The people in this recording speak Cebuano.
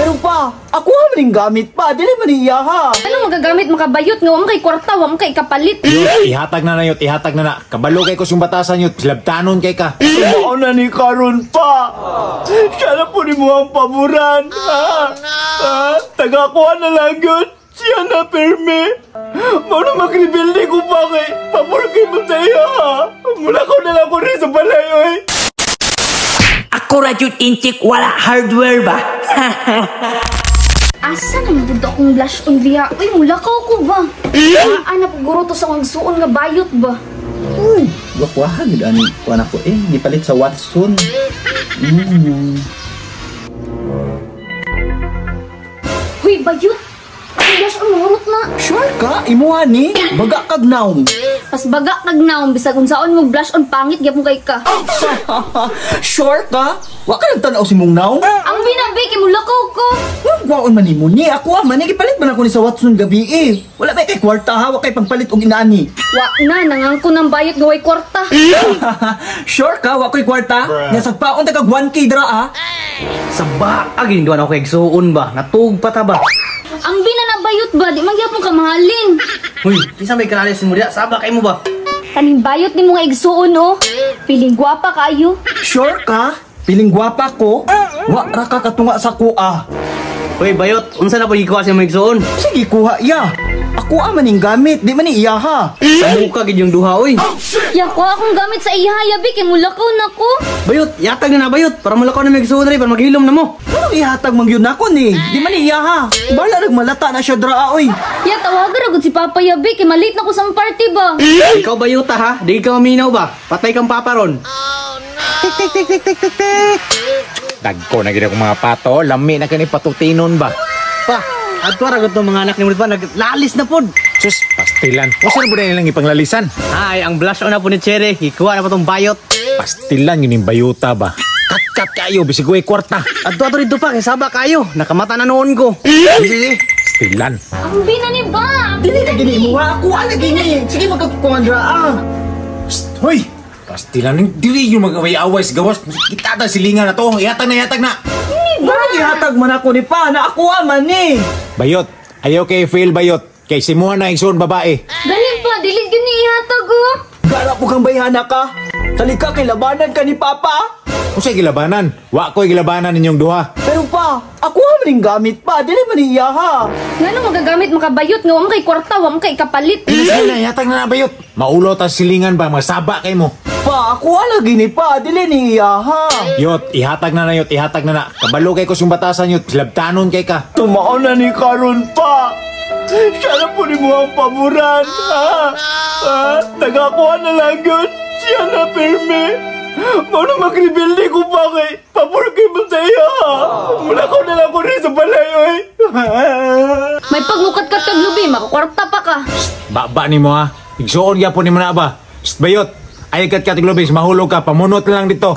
Pero pa, ako ha maning gamit pa, dili man iya ha. Ano magagamit makabayot nga wa man kay kwarta, wa man kay kapalit. Yot, ihatag na na yot, ihatag na na. Kabalo kay ko siyong batasan yot, silabtanon kay ka. Mao na ni karon pa. Siya na po ni mo ang paboran. Ha? Ha? Tagakuha na lang yun. Siya na perme. Mao na magrebelde ko pa kay pabor kay mo sa iya ha. Mula ko na lang ko rin sa balay oy. Ako ra jud intik wala hardware ba. Asa na man akong blush on diha? Uy, mulakaw ko ba? Aa na puguro to sa akong suon nga bayot ba? Uy, gwakwahan gud ani kuan ako eh, gipalit sa Watson. Huy, bayot. Ang blush on mahurot na. Sure ka, imuha ni baga kag naong. Pas baga kag naong bisag unsaon mo blush on pangit gyapon kay ka. Sure ka? Wa ka nang tan-aw si mong naong? Ang binabi kay mulakaw ko. Waon man nimo ni ako ah, man gipalit man ako ni sa Watson gabi eh. Wala ba kay kwarta ha, wa kay pangpalit og inaani. Wa na nangangko ng bayot nga way kwarta. Sure ka, wa koy kwarta? Nya sagpaon ta kag 1K dra ah. Sa ba, agin duwan ako kay igsuon ba? Natug pa ta ba? Ang bina na bayot ba di man gyapon ka mahalin. Huy, kinsa may kanalis mo diha? Saba kay mo ba? Kaning bayot nimo nga igsuon oh. Piling gwapa kaayo. Sure ka? Piling gwapa ko? Wa ra ka katunga sa kuha. Huy, bayot, unsa na po gikuha sa imong igsuon? Sige kuha ya. Ako ah maning gamit, di man ni iya ha. Sa muka gid yung duha oy. Ya ko akong gamit sa iya yabi kay mulakaw na ko. Bayot, yatag na na bayot para mulakaw na may igsuon ri para maghilom na mo. Anong ihatag man gyud nako ni? Di man ni iya ha. Bala rag malata na siya dra oy. Ya tawagan ra gud si Papa yabi kay malit na ko sa party ba. Ikaw bayota ha, di ka maminaw ba? Patay kang papa ron. Dagko na gid akong mga pato, lami na kani patutinon ba. Pa, adto ra gud tong mga anak ni mo pa naglalis na pod. Sus, pastilan. Usa na po na nilang ipanglalisan. Ay, ang blush on na po ni Cherry, gikuha na po tong bayot. Pastilan yun yung bayuta ba. Kat-kat kayo, bisig way kwarta. Adto ato dito pa kay saba kayo. Nakamata na noon ko. Pastilan. Ang bina ni ba? Dili na gini mo ha. Ako ah lagi ni. Sige magkakuan dra ah. Psst, hoy! Pastilan, dili yung mag-away-away sa gawas. Kita ta silingan na to. Ihatag na, ihatag na. Ba ihatag man ako ni pa na ako ah man ni. Bayot, ayaw kay fail bayot. Kay simuha na igsoon babae. Dali pa, dili gyud ni ihatag oh. Gara po kang bayhana ka. Talika kay labanan ka ni Papa. Unsay gilabanan? Wa ko'y gilabanan ninyong duha. Pero pa, ako ah maning gamit pa, dili man ni iya ha. Ngano magagamit makabayot nga wa man kay kwarta, wa man kay kapalit. Sige na, ihatag na na bayot. Maulo ta silingan ba, masaba kay mo. Pa, ako ah lagi ni pa, dili ni iya ha. Yot, ihatag na na yot, ihatag na na. Kabalo kay ko siyong batasan yot, silabtanon kay ka. Tumao na ni karon pa. Siya na po ni mo ang paboran. Ha? Ha? Tagakuha na lang yun. Siya na perme. Mao na magrebelde ko pa kay pabor kay mo sa iya ha. Mula ko na lang ko rin sa balay oy. May pagmukat-kat kag lubi, makakwarta pa ka. Ba-ba ni mo ha. Igsuon gyapon ni mo na ba. Psst, bayot. Ay kat katiglobis, mahulog ka, pamunot na lang dito.